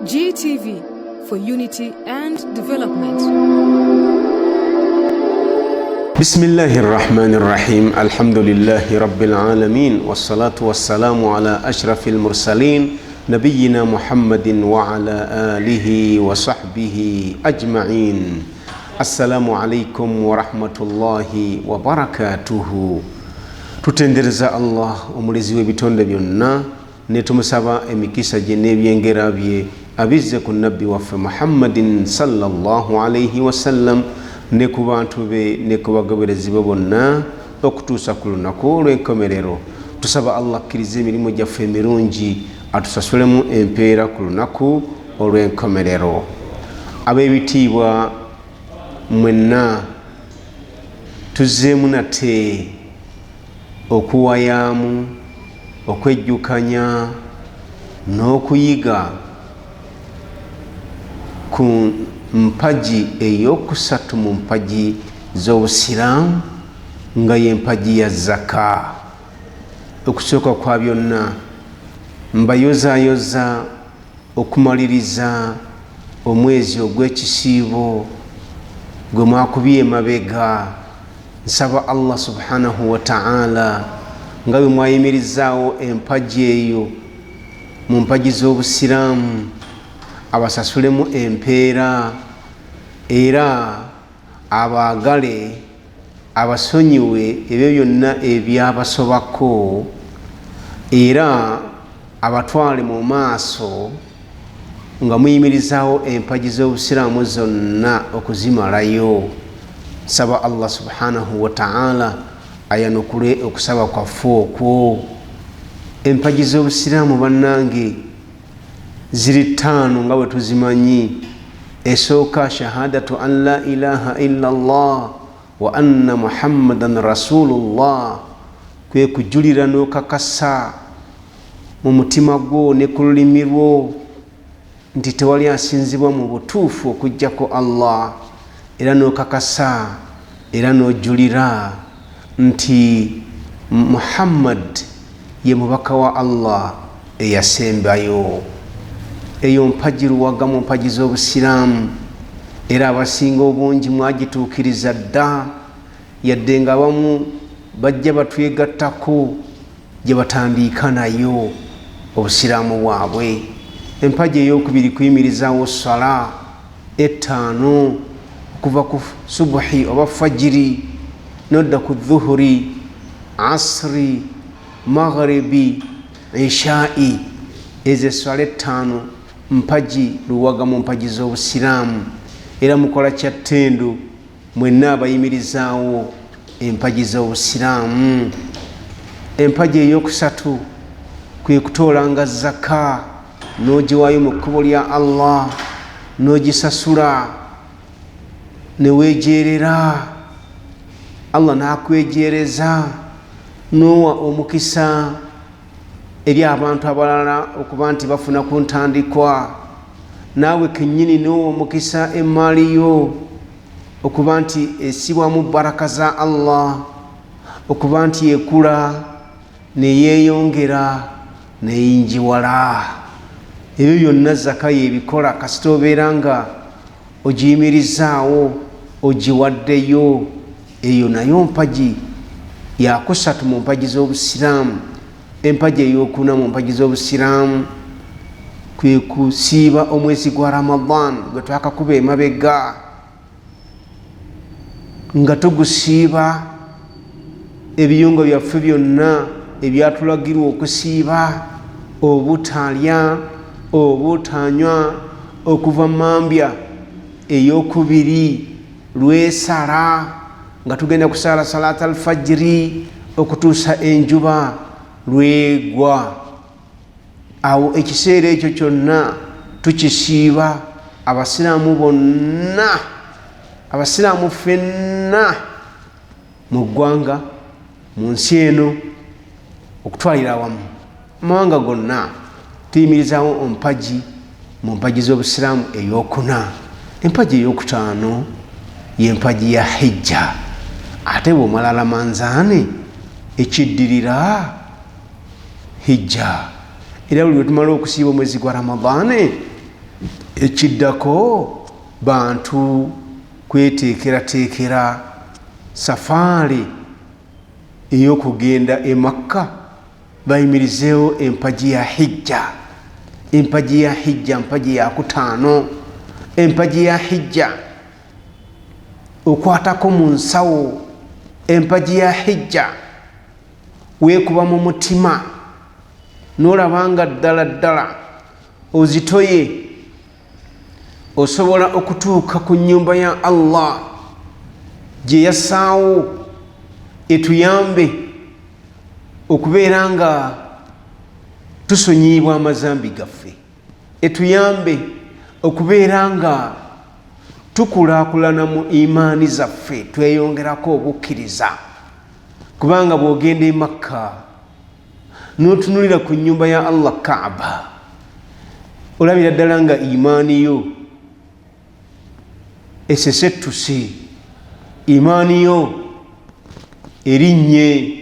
GTV for unity and development. بسم الله الرحمن الرحيم، الحمد لله رب العالمين، والصلاة والسلام على أشرف المرسلين، نبينا محمد وعلى آله وصحبه أجمعين. السلام عليكم ورحمة الله وبركاته. Tutendereza Allah, Omulezi w'ebitonde byonna, ne tumusaba emikisa gye n'ebyengera bye abizze ku nabbi waffe Muhammadin sallallahu alaihi wasallam, ne ku bantu be, ne ku bagoberezi be bonna okutuusa ku lunaku olw'enkomerero. Tusaba Allah akkirize emirimu gyaffe emirungi, atusasulemu empeera ku lunaku olw'enkomerero. Ab'ebitiibwa mwenna, tuzzeemu nate okuwayaamu, okwejjukanya n'okuyiga ku mpagi eyokusatu mu mpagi z'Obusiraamu, nga y'empagi ya zaka. Okusooka kwa byonna, mbayozaayoza okumaliriza omwezi ogw'ekisiibo gwe mwakubye emabega. Nsaba Allah subhanahu wataala, nga bwe mwayimirizaawo empagi eyo mu mpagi z'Obusiraamu, abasasulemu empeera, era abaagale, abasonyiwe ebyo byonna ebyabasobako, era abatwale mu maaso nga muyimirizaawo empagi z'Obusiraamu zonna okuzimalayo. Saba Allah subhanahu wataala ayanukule okusaba kwaffe okwo. Empagi z'Obusiraamu, bannange, ziri ttaano nga bwe tuzimanyi. Esooka, shahadatu an la ilaha illa llah wa anna Muhammadan rasulullah, kwe kujulira n'okakasa mu mutima gwo ne ku lulimi lwo nti tewali asinzibwa mu butuufu okugjako Allah, era n'okakasa era n'ojulira nti Muhammad ye mubaka wa Allah eyasembayo. Eyo mpagi luwaga mu mpagi z'Obusiraamu, era abasinga obungi mwagituukiriza dda, yadde nga abamu bajja batwegattako gye batandiika nayo Obusiraamu bwabwe. Empagi eyokubiri, kuyimirizaawo sala ettaano, okuva ku subuhi oba fajiri, nodda ku dhuhuri, asri, magharibi, ishai. Ezo eswala ettaano mpagi luwaga mu mpagi z'Obusiraamu, era mukola kya ttendo mwenna abayimirizaawo empagi z'Obusiraamu. Empagi eyokusatu kwe kutoolanga zaka n'ogiwaayo mu kkubo lya Allah, n'ogisasula neweejeerera, Allah n'akwejeereza, n'owa omukisa eri abantu abalala okuba nti bafuna ku ntandikwa, naawe kennyini n'owa omukisa emaali yo okuba nti esibwamu baraka za Allah, okuba nti ekula neyeeyongera neyinjiwala. Ebyo byonna zaka yebikola, kasita obeera nga ogiyimirizaawo, ogiwaddeyo. Eyo nayo mpagi yakusatu mu mpagi z'Obusiraamu. Empagi eyokuna mu mpagi z'Obusiraamu kwe kusiiba omwezi gwa Ramadan gwe twakakuba emabega, nga tugusiiba ebiyungo byaffe byonna ebyatulagirwa okusiiba, obutalya, obutanywa, okuva mambya eyokubiri lwesala nga tugenda kusaala salat alfajiri okutuusa enjuba lwegwa. Awo ekiseera ekyo kyonna tukisiiba. Abasiraamu bonna, abasiraamu ffenna mu ggwanga, mu nsi eno, okutwalira awamu amawanga gonna, tuyimirizaawo empagi mu mpagi z'Obusiraamu eyokuna. Empagi eyokutaano yempagi ya hijja. Ate bwomala Ramanzaani, ekiddirira hijja. Era buli lwetumala okusiiba omwezi gwa Ramadaani, Ekiddako, bantu kweteekerateekera safaari ey'okugenda e Makka, bayimirizeewo empagi ya hijja. Empagi ya hijja mpagi yakutaano. Empagi ya hijja okwatako mu nsawo. Empagi ya hijja weekuba mu mutima n'olaba nga ddala ddala ozitoye, osobola okutuuka ku nnyumba ya Allah gye yassaawo etuyambe okubeera nga tusonyiyibwa amazambi gaffe, etuyambe okubeera nga tukulaakulana mu imaani zaffe, tweyongerako obukkiriza. Kubanga bw'ogenda e Makka n'otunulira ku nnyumba ya Allah Kaaba, olabira ddala nga imaani yo esesettuse, imaani yo erinnye,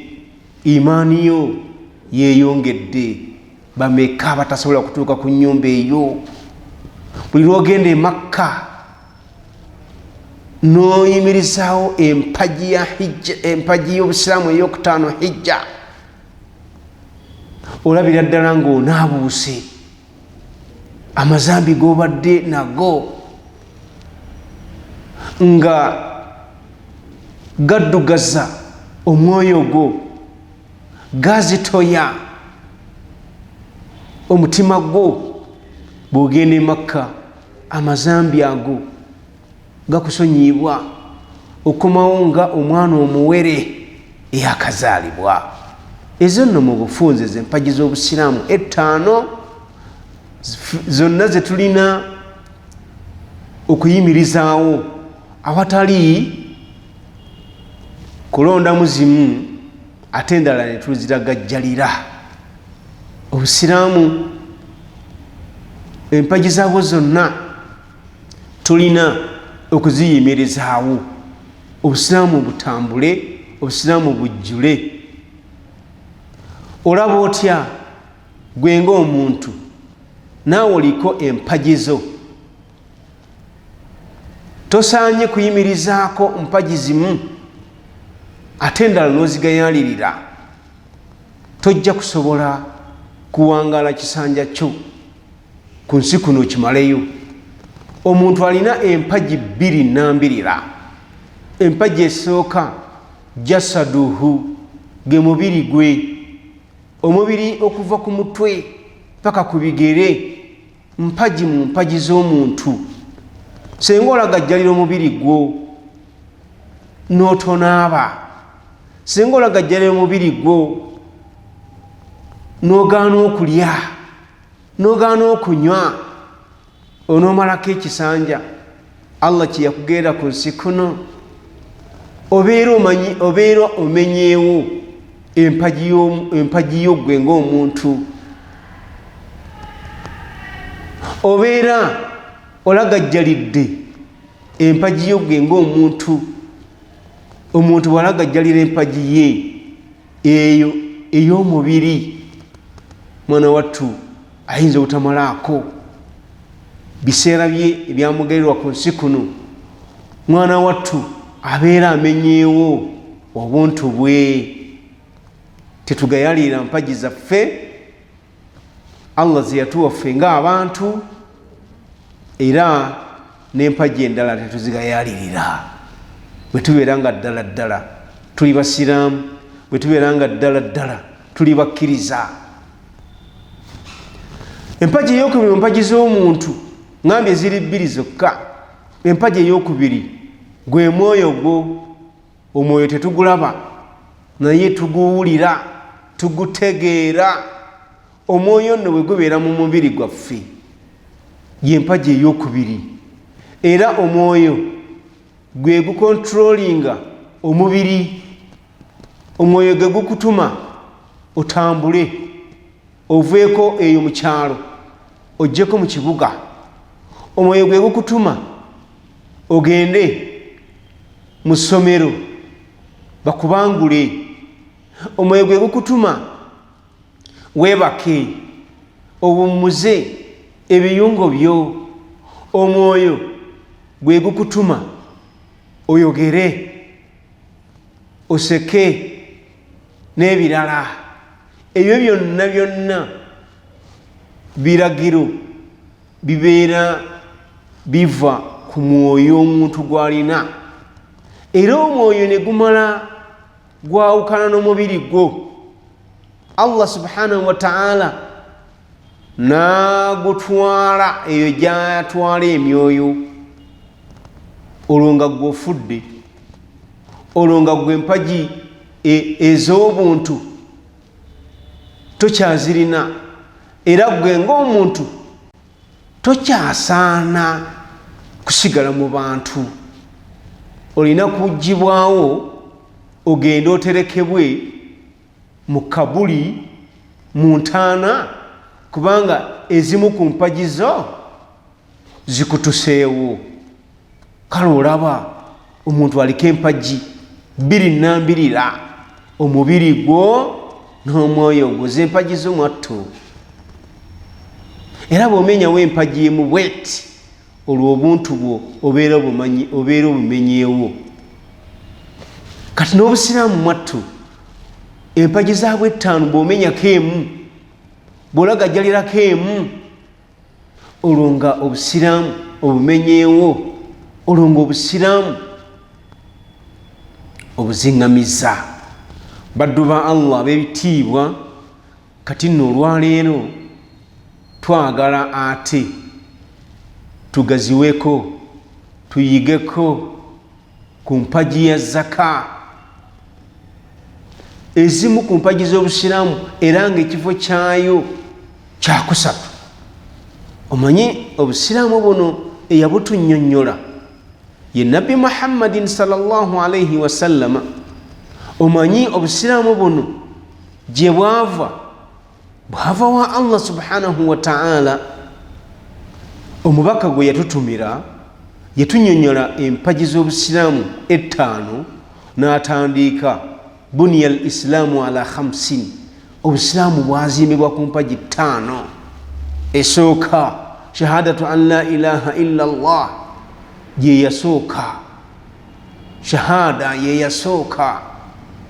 imaani yo yeeyongedde. Bameka abatasobola kutuuka ku nnyumba eyo? Buli lwogenda e Makka n'oyimirizaawo empagi ya hijja, empagi y'obusiraamu eyokutaano hijja, olabira ddala ng'onaabuuse amazambi g'obadde nago nga gaddugaza omwoyo gwo, gazitoya omutima gwo. Bw'ogenda e Makka, amazambi ago gakusonyiyibwa, okomawo nga omwana omuwere eyakazaalibwa. Ezo nno mu bufunze zempagi z'obusiraamu ettaano zonna zetulina okuyimirizaawo awatali kulondamu zimu ate endala netuziragajjalira. Obusiraamu empagi zaabwo zonna tulina okuziyimirizaawo, obusiraamu butambule, obusiraamu bujjule. Olaba otya gwe ng'omuntu naawe oliko empagi zo? Tosaanye kuyimirizaako mpagi zimu ate endala n'ozigayaalirira. Tojja kusobola kuwangaala kisanja kyo ku nsi kuno okimaleyo. Omuntu alina empagi bbiri nambirira. Empagi esooka jasaduhu, ge mubiri gwe, omubiri okuva ku mutwe paka ku bigere mpagi mu mpagi z'omuntu. Senga olagajjalira omubiri gwo n'otonaaba, senga olagajjalira omubiri gwo n'ogaana okulya, n'ogaana okunywa, onoomalako ekisanja Allah kye yakugeera ku nsi kuno, obeera omanyi, obeera omenyeewo empagi yo ggwe ng'omuntu, obeera olagajjalidde empagi yo ggwe ng'omuntu. Omuntu bw'alagajjalira empagi ye eyo ey'omubiri, mwana wattu ayinza obutamalaako biseera bye ebyamugererwa ku nsi kuno. Mwana wattu abeera amenyeewo obuntu bwe. Tetugayalirira mpagi zaffe Allah zeyatuwa ffe ng'abantu, era n'empagi endala tetuzigayalirira. Bwe tubeera nga ddala ddala tuli basiraamu, bwe tubeera nga ddala ddala tuli bakkiriza. Empagi eyokubiri mu mpagi z'omuntu, ngambye ziri bbiri zokka. Empagi eyokubiri gwe mwoyo gwo. Omwoyo tetugulaba naye tuguwulira, tugutegeera. Omwoyo nno bwe gubeera mu mubiri gwaffe y'empagi eyokubiri, era omwoyo gwe gukontrolinga omubiri. Omwoyo gwe gukutuma otambule oveeko eyo mu kyalo ojjeko mu kibuga. Omwoyo gwe gukutuma ogende mu ssomero bakubangule. Omwoyo gwe gukutuma weebake owummuze ebiyungo byo. Omwoyo gwe gukutuma oyogere, oseke n'ebirala. Ebyo byonna byonna biragiro bibeera biva ku mwoyo omuntu gw'alina, era omwoyo ne gumala gwawukana n'omubiri gwo. Allah subhanahu wataala n'agutwala eyo gyatwala emyoyo, olwo nga gwe ofudde, olwo nga gwe empagi ez'obuntu tokyazirina, era gwe ng'omuntu tokyasaana kusigala mu bantu. Olina kugibwawo ogende oterekebwe mu kabuli, mu ntaana, kubanga ezimu ku mpagi zo zikutuseewo. Kale olaba omuntu aliko empagi bbiri nambirira, omubiri gwo n'omwoyo gwo, zempagi zo mwattu. Era bw'omenyawo empagi emu bweti, olwo obuntu bwo obeera obumenyeewo. Kati n'obusiraamu mwattu empagi zaabwe ettaano, bw'omenyako emu, bw'olagajjalirako emu, olwo nga obusiraamu obumenyeewo, olwo nga obusiraamu obuziŋŋamiza. Baddu ba Allah ab'ebitiibwa, kati nno olwaleero twagala ate tugaziweko, tuyigeko ku mpagi ya zaka, ezimu ku mpagi z'obusiraamu, era nga ekifo kyayo kyakusatu. Omanyi obusiraamu buno eyabutunnyonnyola ye Nabbi Muhammadin sallallahu alaihi wasallama. Omanyi obusiraamu buno gye bwava, bwava wa Allah subhanahu wataala. Omubaka gwe yatutumira yatunyonyola empagi z'obusiraamu ettaano, n'atandiika buniya al islaamu ala khamsin, obusiraamu bwazimbibwa ku mpagi ttaano. Esooka shahadatu an la ilaha illa llah, yeyasooka, shahada yeyasooka,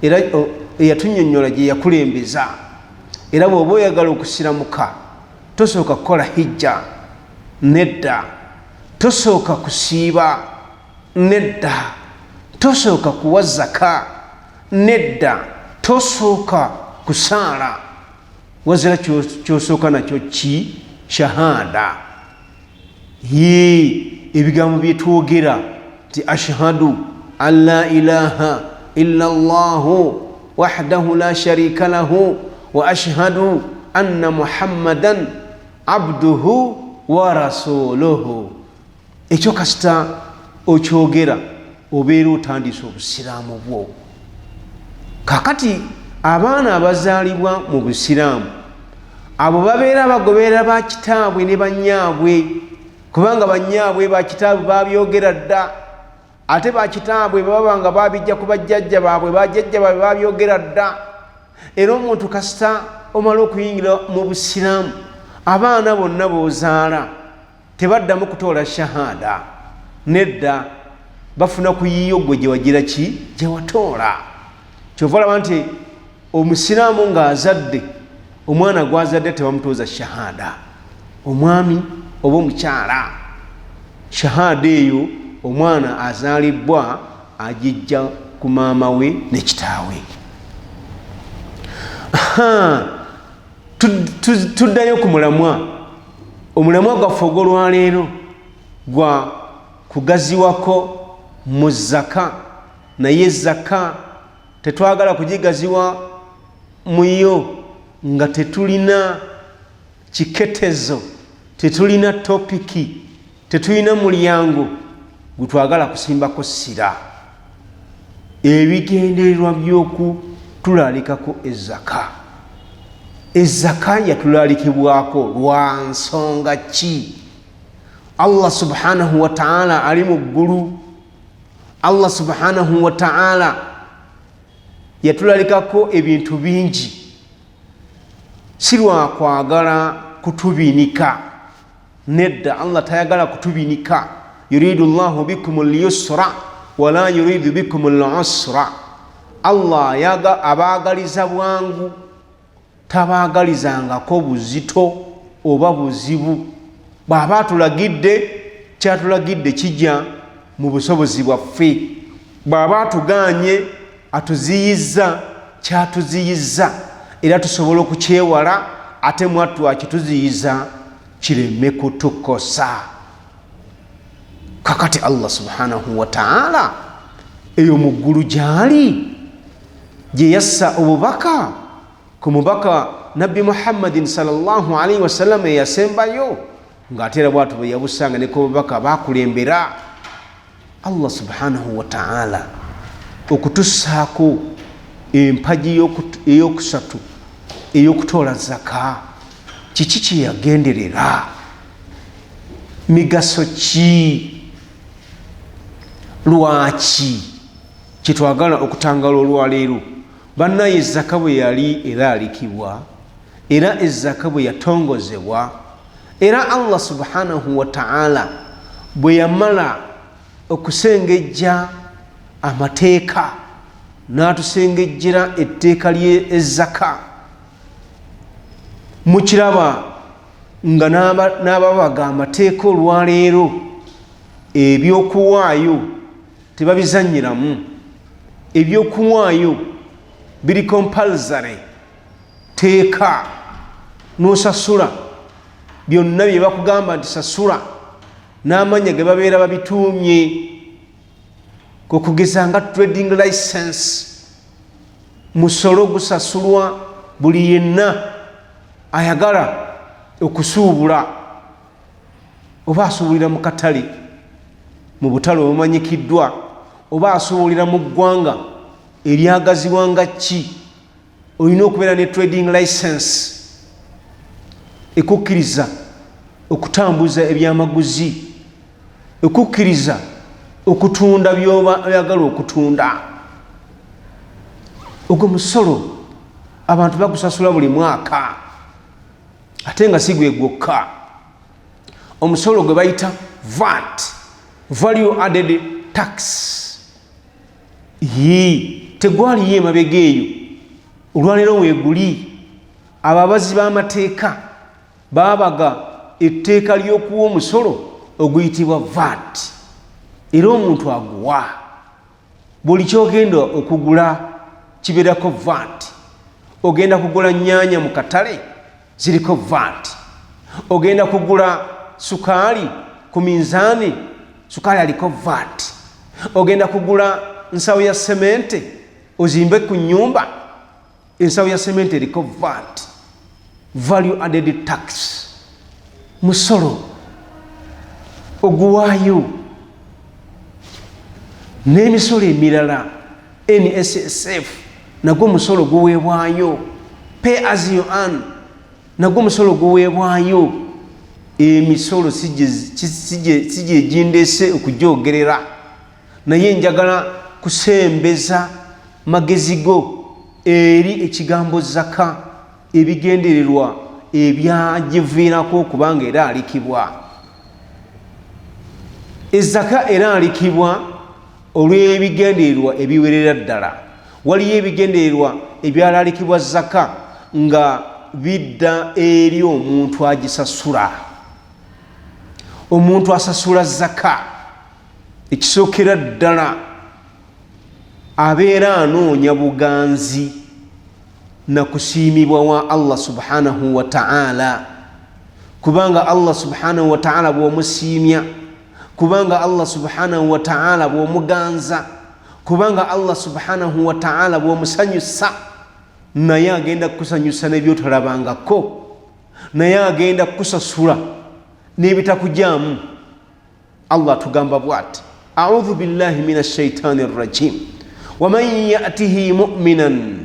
era eyatunyonyola gye yakulembeza. Era bw'oba oyagala okusiramuka, tosooka kukola hijja, nedda, tosooka kusiiba, nedda, tosooka kuwa zaka, nedda, tosooka kusaala, wazira kyosooka nakyo ki? Shahada. Ye ebigambo byetwogera nti ashhadu an la ilaha illa llahu wahdahu la sharika lahu wa ashhadu anna muhammadan abduhu wa rasuluhu. Ekyo kasita okyogera, obeera otandise obusiraamu bwo. Kakati abaana abazaalibwa mu busiraamu abo babeera bagoberera bakitaabwe ne banyaabwe, kubanga banyaabwe bakitaabwe babyogera dda, ate bakitaabwe baba nga babijja ku bajjajja baabwe, bajjajja baabwe babyogera dda. Era omuntu kasita omala okuyingira mu busiraamu, abaana bonna b'ozaala tebaddamu kutoola shahada, nedda, bafuna ku yiyo gwe gyewagira ki gyewatoola. Kyova olaba nti omusiraamu ng'azadde omwana gwazadde tebamutooza shahada, omwami oba omukyala. Shahada eyo omwana azaalibwa agijja ku maama we ne kitaawe. Tuddayo ku mulamwa. Omulamwa gwaffe ogw'olwaleero gwa kugaziwako mu zaka, naye zaka tetwagala kugigaziwa muyo nga tetulina kiketezo, tetulina topiki, tetulina mulyango gwetwagala kusimbako ssira. Ebigendererwa by'okutulaalikako ezaka, ezaka yatulaalikibwako lwa nsonga ki? Allah subhanahu wataala ali mu ggulu. Allah subhanahu wataala yatulalikako ebintu bingi, si lwakwagala kutubinika. Nedda, Allah tayagala kutubinika. Yuridu llahu bikum lyusra wala yuridu bikum lusra. Allah abaagaliza bwangu, tabaagalizangako buzito oba buzibu. Bw'aba atulagidde, kyatulagidde kijja mu busobozi bwaffe. Bw'aba atuganye, atuziyizza, kyatuziyizza era tusobola okukyewala, ate mwattu akituziyiza kireme kutukosa. Kakati Allah subhanahu wataala eyo mu ggulu gyali gye yassa obubaka ku mubaka Nabbi Muhammadin sallallahu alaihi wasallam eyasembayo, ng'ate era bwatu bwe yabusanga ne ku bubaka bakulembera. Allah subhanahu wataala okutussaako empagi eyokusatu ey'okutoola zaka, kiki kyeyagenderera? Migaso ki? Lwaki kyetwagala okutangala olwaleero? Bannaye, ezaka bwe yali eraalikibwa, era ezaka bwe yatongozebwa, era Allah subhanahu wataala bwe yamala okusengejja amateeka n'atusengejjera etteeka ly'ezaka, mukiraba nga n'ababaga amateeka olwaleero ebyokuwaayo tebabizanyiramu. Ebyokuwaayo biri compulsory, teeka n'osasula byonna bye bakugamba nti sasula, n'amanya ge babeera babituumye, okugeza nga trading license, musolo gusasulwa buli yenna ayagala okusuubula, oba asuubulira mu katale, mu butale obumanyikiddwa, oba asuubulira mu ggwanga eryagaziwa nga ki, olina okubeera ne trading license ekukkiriza okutambuza ebyamaguzi, ekukkiriza okutunda byoba oyagala okutunda. Ogwo musolo abantu bagusasula buli mwaka, ate nga si gwe gwokka. Omusolo gwe bayita VAT, value added tax, yi tegwaliyo emabega eyo, olwaleero weeguli. Ababazi b'amateeka babaga etteeka ly'okuwa omusolo oguyitibwa VAT, era omuntu aguwa. Buli kyogenda okugula kibeerako VAT. Ogenda kugula nyaanya mu katale, ziriko VAT. Ogenda kugula sukaali ku minzaani, sukaali aliko VAT. Ogenda kugula nsawo ya semente ozimbe ku nyumba, ensawo ya semente eriko VAT, value added tax, musolo oguwaayo, n'emisolo emirala, NSSF nagwo musolo guweebwayo, pay as you earn nagwo musolo guweebwayo. Emisolo si gyegindese okugyogerera, naye njagala kusembeza magezi go eri ekigambo zaka, ebigendererwa ebyagiviirako okubanga eraalikibwa. Ezaka eraalikibwa olw'ebigendererwa ebiwerera ddala. Waliyo ebigendererwa ebyalaalikibwa zaka nga bidda eri omuntu agisasula. Omuntu asasula zaka, ekisookera ddala abeera anoonya buganzi na kusiimibwa wa Allah subhanahu wa ta'ala, kubanga Allah subhanahu wa ta'ala bw'omusiimya, kubanga Allah subhanahu wa ta'ala bw'omuganza, kubanga Allah subhanahu wa ta'ala bw'omusanyusa, naye agenda kukusanyusa n'ebyotalabangako, naye agenda kukusasula n'ebitakujaamu. Allah atugamba bwati: audhu billahi min ashaitani rrajim, waman yatihi muminan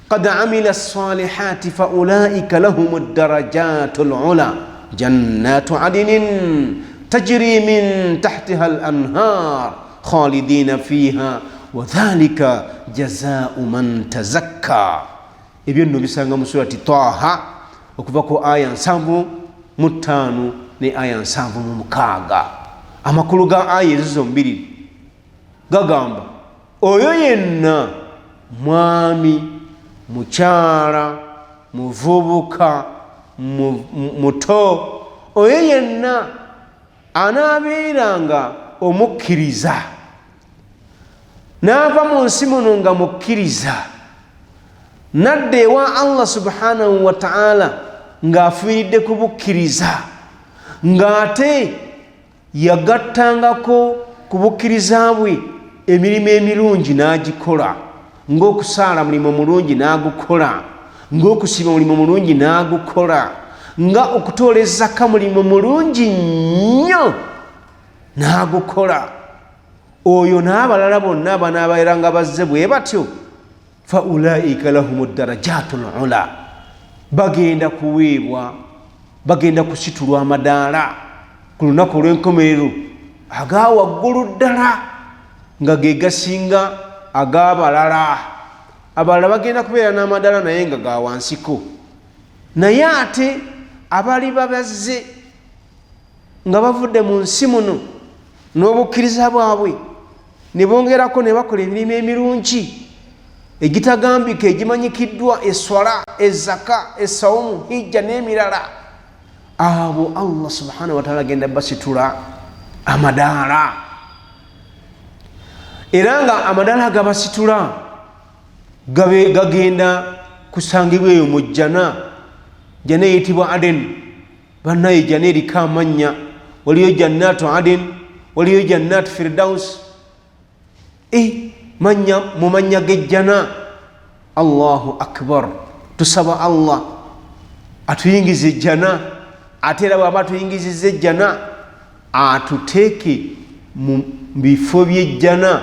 qad amila lsalihati faulaika lahum darajatu lula jannatu adinin tajri min tahtiha lanhar khalidina fiha wadhalika jazau man tazakka. Ebyo nno bisanga mu surati Taha okuva ku aya 75. ne aya 76. Amakulu ga aya ezo zombiriri gagamba oyo yenna mwami, mukyala, muvubuka, muto, oyo yenna anaabeeranga omukkiriza n'ava mu nsi muno nga mukkiriza, nadda ewa Allah subhanahu wa ta'ala ng'afiiridde ku bukkiriza, ng'ate yagattangako ku bukkiriza bwe emirimu emirungi n'agikola, ng'okusaala mulimu mulungi n'agukola, ng'okusiiba mulimu mulungi n'agukola, nga okutoola ezzaka mulimu mulungi nnyo n'agukola, oyo n'abalala bonna abanaabeera nga bazze bwe batyo, fa ulaika lahumu darajatu lula, bagenda kuweebwa, bagenda kusitulwa amadaala ku lunaku olw'enkomerero aga waggulu ddala, nga ge gasinga ag'abalala. Abalala bagenda kubeera n'amadaala naye nga ga wansiko, naye ate abaliba bazze nga bavudde mu nsi muno n'obukkiriza bwabwe ne bongerako ne bakola emirimu emirungi egitagambika egimanyikiddwa, eswala, ezaka, esawumu, hijja n'emirala, abo Allah subhanahu wataala agenda basitula amadaala, era nga amadaala agabasitula gagenda kusangibwa eyo mu jjana, jjana eyitibwa Aden. Bannaye jjana eriko amannya, waliyo jannatu Aden, waliyo jannatu Firdaus, manya mu mannya g'ejjana. Allahu akbar. Tusaba Allah atuyingize ejjana, ate era bw'aba atuyingiziza ejjana atuteeke mu bifo by'ejjana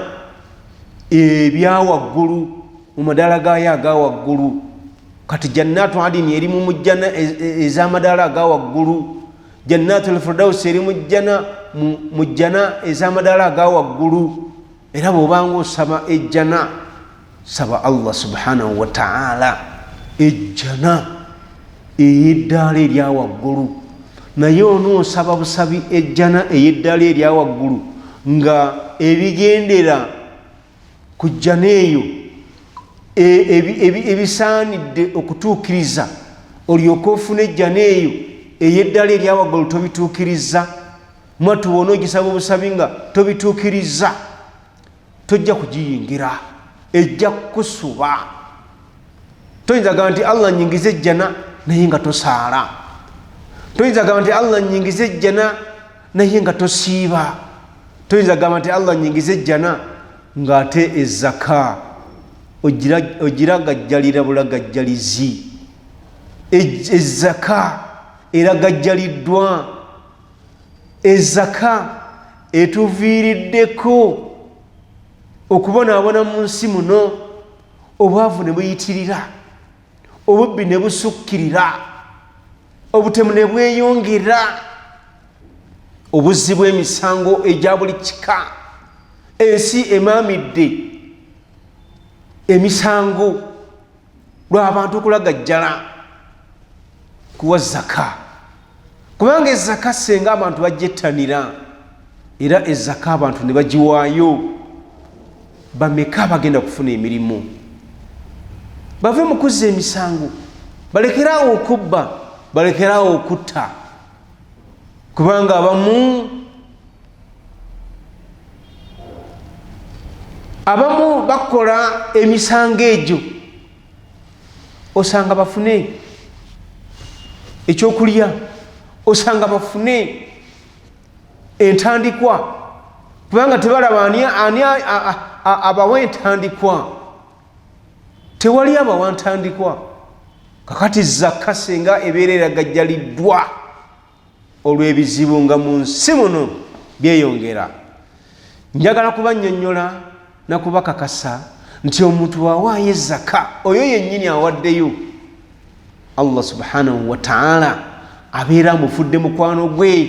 ebya waggulu, mu madaala gaayo aga waggulu. Kati jannatu adini eri mu mujjana ez'amadaala aga waggulu, jannatu lfirdaus eri mu jjana ez'amadaala aga waggulu. Era bw'obanga osaba ejjana, saba Allah subhanahu wa ta'ala ejjana ey'eddaala erya waggulu. Naye onoosaba busabi ejjana ey'eddaala erya waggulu nga ebigendera ku jjana eyo ebisaanidde okutuukiriza olyoke ofune ejjana eyo ey'eddaala erya waggulu tobituukiriza. Mwattu bw'ona ogisaba obusabi nga tobituukiriza, tojja kugiyingira, ejja kukusuba. Toyinza gamba nti Allah nyingize ejjana naye nga tosaala, toyinza gamba nti Allah nyingize ejjana naye nga tosiiba, toyinza gamba nti Allah nyingize ejjana ng'ate ezaka ogiragajjalira bulagajjalizi. Ezaka eragajjaliddwa, ezaka etuviiriddeko okubonaabona mu nsi muno, obwavu ne buyitirira, obubbi ne busukkirira, obutemu ne bweyongera, obuzzi bw'emisango egya buli kika, ensi emaamidde emisango lw'abantu okulagajjala kuwa zaka, kubanga ezaka senga abantu bagyettanira, era ezaka abantu ne bagiwaayo, bameka bagenda kufuna emirimu, bave mu kuzza emisango, balekeraawo okubba, balekeraawo okutta, kubanga abamu bakola emisango egyo, osanga bafune ekyokulya, osanga bafune entandikwa, kubanga tebalaba ani abawa entandikwa, tewali abawa ntandikwa. Kakati zakka singa ebeera eragajjaliddwa olw'ebizibu nga mu nsi muno byeyongera, njagala kubannyonnyola nakubakakasa nti omuntu bw'awaayo ezaka, oyo yennyini awaddeyo, Allah subhanahu wa ta'ala abeera amufudde mukwano gwe,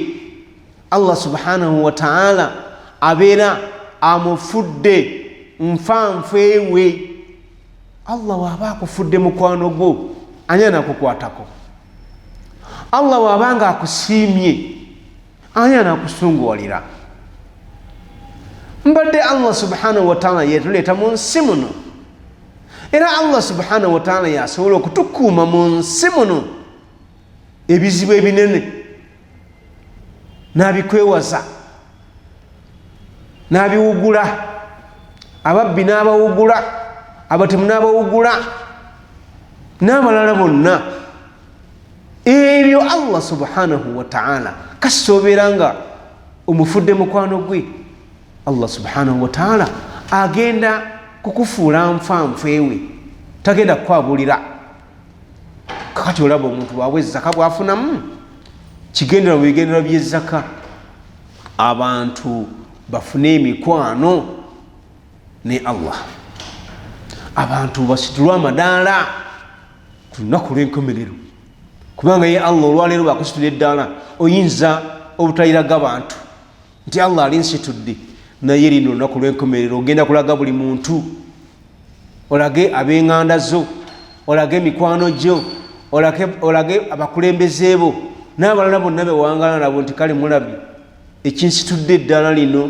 Allah subhanahu wa ta'ala abeera amufudde nfanfeewe. Allah bw'aba akufudde mukwano gwo, ani anakukwatako? Allah bw'aba nga akusiimye, Ani anakusunguwalira? Mbadde Allah subhanahu wataala yetuleeta mu nsi muno, era Allah subhanahu wataala yasobola okutukuuma mu nsi muno ebizibu ebinene n'abikwewaza n'abiwugula, ababbi n'abawugula, abatemu n'abawugula, n'abalala bonna. Ebyo Allah subhanahu wataala kasita obeera nga omufudde mukwano gwe, Allah subhanahu wataala agenda kukufuula nfanfeewe, tagenda kukwabulira. Kakati olaba omuntu bwawa ezzaka bwafunamu kigendera mu bigendera by'ezzaka, abantu bafune emikwano ne Allah, abantu basitulwe amadaala ku lunaku lw'enkomerero, kubanga ye Allah olwaleero bakusitula eddaala oyinza obutayiraga bantu nti Allah alinsitudde, naye lino olunaku lw'enkomerero ogenda kulaga buli muntu, olage ab'eŋŋanda zo, olage emikwano gyo, olage abakulembeze bo n'abalala bonna bewangala nabo nti kale mulabye ekinsitudde eddaala lino,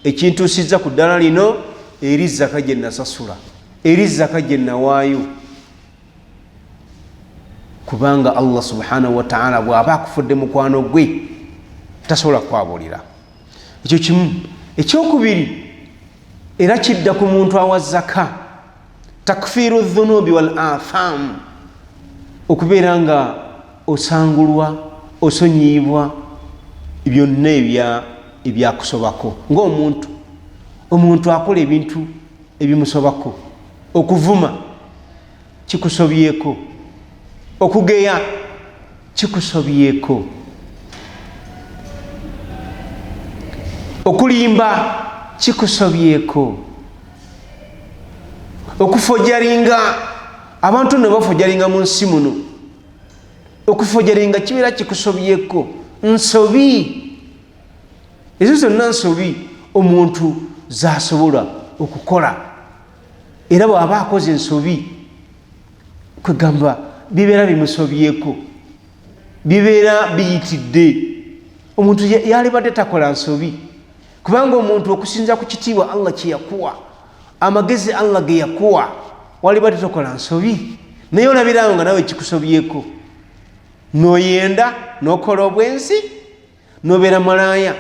ekintuusizza ku ddaala lino, eri zaka gye nasasula, eri zaka gye nawaayo. Kubanga Allah subhanahu wataala bw'aba akufudde mukwano gwe tasobola kukwabulira. Ekyo kimu. Ekyokubiri era kidda ku muntu awa zaka, takfiru dhunubi wal atham, okubeera nga osangulwa, osonyiyibwa byonna ebyakusobako ng'omuntu. Omuntu akola ebintu ebimusobako, okuvuma kikusobyeko, okugeya kikusobyeko, okulimba kikusobyeko, okufojaringa, abantu ne bafojaringa mu nsi muno, okufojaringa kibeera kikusobyeko. Nsobi ezo zonna nsobi omuntu zasobola okukola, era bw'aba akoze ensobi kwegamba bibeera bimusobyeko, bibeera biyitidde. Omuntu yalibadde takola nsobi, kubanga omuntu okusinza ku kitiibwa Allah kyeyakuwa, amagezi Allah ge yakuwa, walibadde tokola nsobi, naye olabirawo nga nawe kikusobyeko, noyenda nokola obwenzi, nobeera malaaya,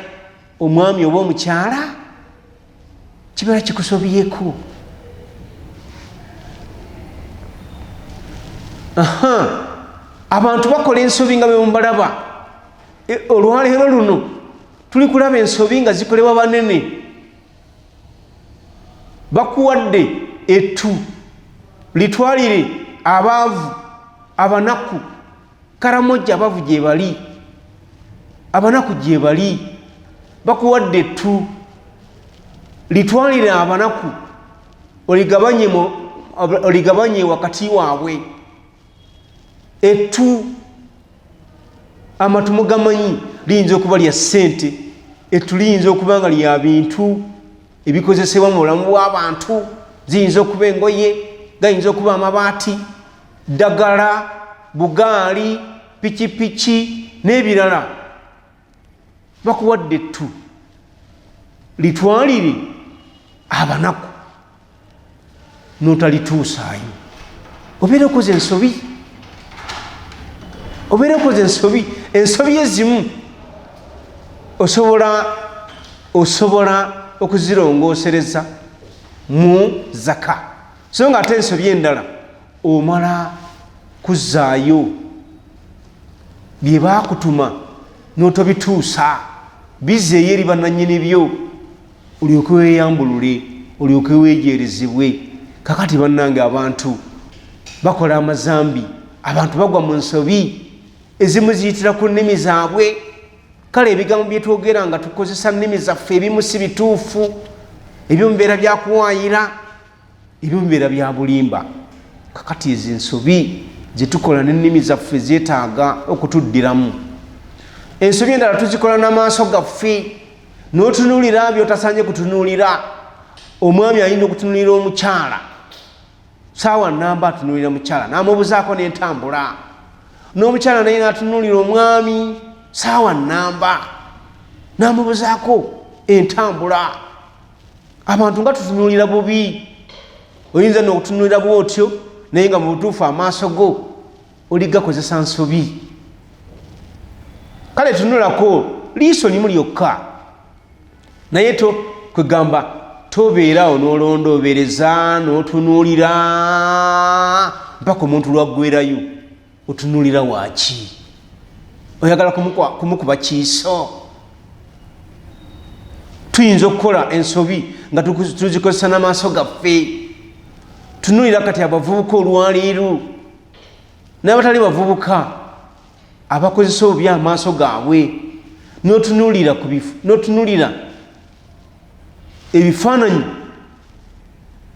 omwami oba omukyala, kibeera kikusobyeko. Aha, abantu bakola ensobi nga bemubalaba. Olwaleero luno tuli kulaba ensobi nga zikolebwa banene. Bakuwadde ettu, litwalire abaavu, abanaku, Karamoja abavu gyebali, abanaku gyebali. Bakuwadde ettu, litwalire abanaku, oligabanye wakati waabwe. Ettu amatu mugamanyi, liyinza okuba lya ssente, ettu liyinza okuba nga lya bintu ebikozesebwa mu bulamu bw'abantu, ziyinza okuba engoye, gayinza okuba amabaati, ddagala, bugaali, pikipiki n'ebirala. Bakuwadde ettu, litwalire abanaku, notalituusaayo, obeera okoze ensobi, obeera okoze ensobi. Ensobi ezimu osobola okuzirongoosereza mu zaka, so nga ate ensobi endala omala kuzaayo bye baakutuma n'otobituusa, bizeeyo eri bannannyini byo, olyoke weeyambulule, olyoke weejeerezebwe. Kakati bannange, abantu bakola amazambi, abantu bagwa mu nsobi ezimu ziyitira ku nnimi zaabwe. Kale ebigambo byetwogera nga tukozesa nnimi zaffe ebimu si bituufu, ebimu bibeera byakuwaayira, ebimu bibeera bya bulimba. Kakati ezo ensobi zetukola n'ennimi zaffe zeetaaga okutuddiramu. Ensobi endala tuzikola n'amaaso gaffe, n'otunuulira byotasaanye kutunuulira. Omwami ayinza okutunuulira omukyala saawa namba, atunuulira mukyala n'amubuzaako n'entambula, n'omukyala naye n'atunuulira omwami saawa namba. Namubuzaako entambula. Abantu nga tutunulira bubi, oyinza nokutunulira bwotyo, naye nga mubutuufu amaaso go oligakozesa nsobi. Kale tunulako liiso limu lyokka, naye to kwegamba tobeerawo nolondobereza notunuulira mpaka omuntu lwaggwerayo. Otunuulira waaki? Oyagala kumukuba kiiso? Tuyinza okukola ensobi nga tuzikozesa n'amaaso gaffe. Tunuulira kati abavubuka olwaleero n'abatali bavubuka abakozesa obubi amaaso gaabwe, notunuulira notunuulira ebifaananyi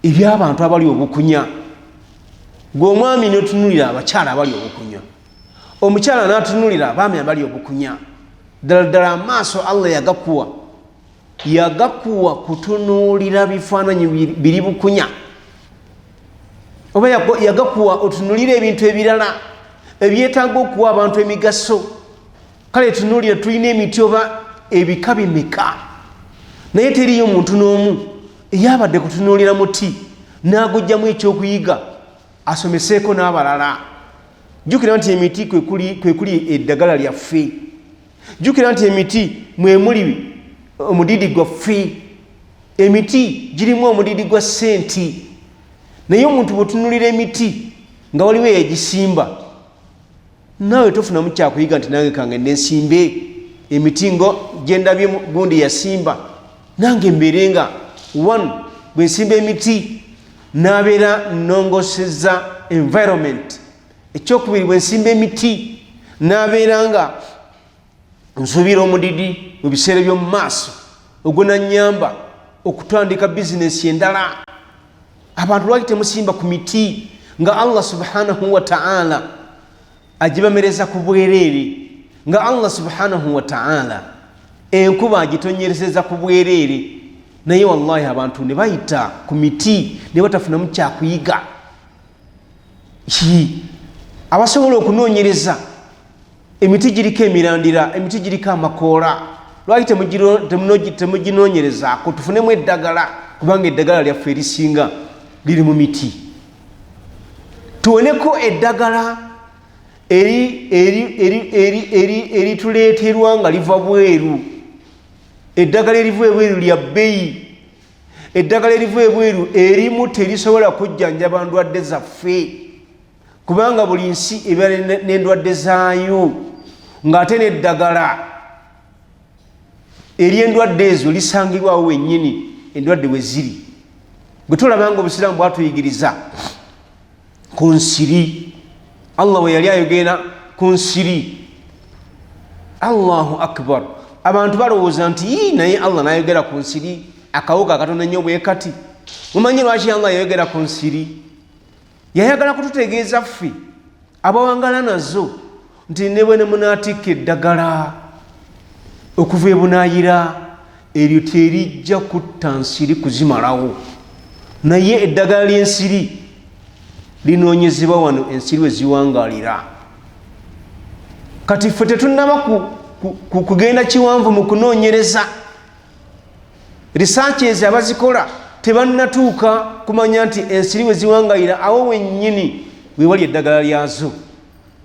ebyabantu abali obukunya. Gwe omwami notunulira abakyala abali obukunya, omukyala natunulira abaami abali obukunya. Ddala ddala amaaso Allah yagakuwa, yagakuwa kutunuulira bifaananyi biri bukunya, oba yagakuwa otunulire ebintu ebirala ebyetaaga okuwa abantu emigaso? Kale tunuulira, tulina emiti oba ebika bimeka, naye teriyo muntu n'omu eyabadde kutunuulira muti n'agujjamu ekyokuyiga asomeseeko n'abalala. Jjukira nti emiti kwekuli eddagala lyaffe. Jjukira nti emiti mwemuli omudidi gwaffe. Emiti girimu omudidi gwa ssenti, naye omuntu bwetunulira emiti nga waliwo eyagisimba, naawe tofunamu kyakuyiga nti nange kange nensimbe emiti ngo gyendabye gundi yasimba, nange mbeere nga one bwensimba emiti nabeera nongoseza environment. Ekyokubiri, bwensimba emiti nabeera nga nsuubira omudidi mu biseera by'omu maaso ogunanyamba okutandika bizinesi endala. Abantu lwaki temusimba ku miti nga Allah subhanahu wataala agibamereza ku bwereere, nga Allah subhanahu wataala enkuba agitonyerezeza ku bwereere? Naye wallahi abantu ne bayita ku miti ne batafunamu kyakuyiga. Abasobola okunoonyereza, emiti giriko emirandira, emiti giriko amakoola, lwaki temuginoonyerezaako tufunemu eddagala? Kubanga eddagala lyaffe erisinga liri mu miti. Tuwoneko eddagala erituleeterwa nga liva bweru. Eddagala eriva ebweru lya bbeeyi. Eddagala eriva ebweru erimu terisobola kujjanjaba ndwadde zaffe, kubanga buli nsi ebeera n'endwadde zaayo, ng'ate n'eddagala ery'endwadde ezo lisangibwawo wennyini endwadde we ziri. Bwe tulaba nga obusiraamu bwatuyigiriza ku nsiri, Allah bwe yali ayogera ku nsiri, Allahu akbar, abantu balowooza nti ii, naye Allah nayogera ku nsiri, akawuka akatono nnyo bwe kati. Mumanyi lwaki Allah yayogera ku nsiri? Yayagala kututegeeza ffe abawangala nazo nti ne bwe ne munaatikka eddagala okuva ebunaayira, eryo terijja kutta nsiri kuzimalawo, naye eddagala ly'ensiri linoonyezebwa wano ensiri we ziwangalira. Kati ffe tetunnaba kugenda kiwanvu mu kunoonyereza. Researches abazikola tebannatuuka kumanya nti ensiri we ziwangalira awo wennyini wewali eddagala lyazo.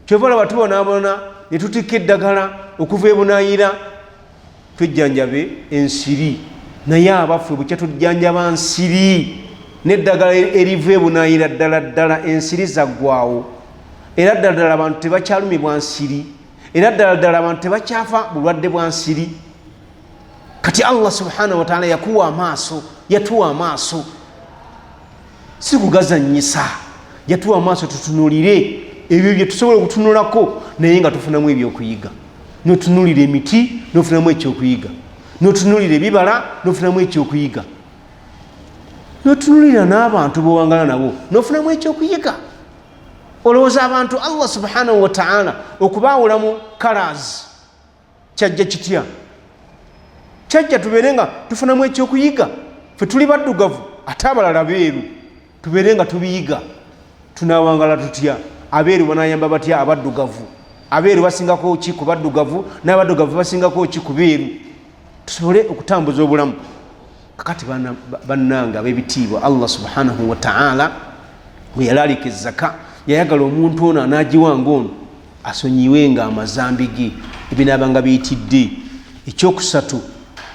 Kyova olaba tubonaabona ne tutikka eddagala okuva ebunaayira twejjanjabe ensiri, naye abaffe bukya tujjanjaba nsiri n'eddagala eriva ebunaayira, ddala ddala ensiri zaggwawo, era ddala ddala abantu tebakyalumibwa nsiri, era ddala ddala abantu tebakyafa bulwadde bwa nsiri. Kati Allah subhanahu wataala yakuwa amaaso, yatuwa amaaso si kugazanyisa, yatuwa amaaso tutunulire ebyo bye tusobola okutunulako, naye nga tufunamu ebyokuyiga. Notunulira emiti nofunamu ekyokuyiga, notunulira ebibala nofunamu ekyokuyiga, notunulira n'abantu bowangala nabo nofunamu ekyokuyiga. Olowooza abantu Allah subhanahu wataala okubaawulamu colors kyajja kitya? Kyajja tubeere nga tufunamu ekyokuyiga. Fe tuli baddugavu ate abalala beeru, tubeere nga tubiyiga. Tunawangala tutya? Abeeru banayamba batya abaddugavu? Abeeru basingako ki ku baddugavu, n'abaddugavu basingako ki ku beeru? Tusobole okutambuza obulamu. Kakati bannange ab'ebitiibwa, Allah subhanahu wataala bwe yalalika ezaka, yayagala omuntu ono anagiwanga ono asonyiwe nga amazambi ge ebinaabanga biyitidde. Ekyokusatu,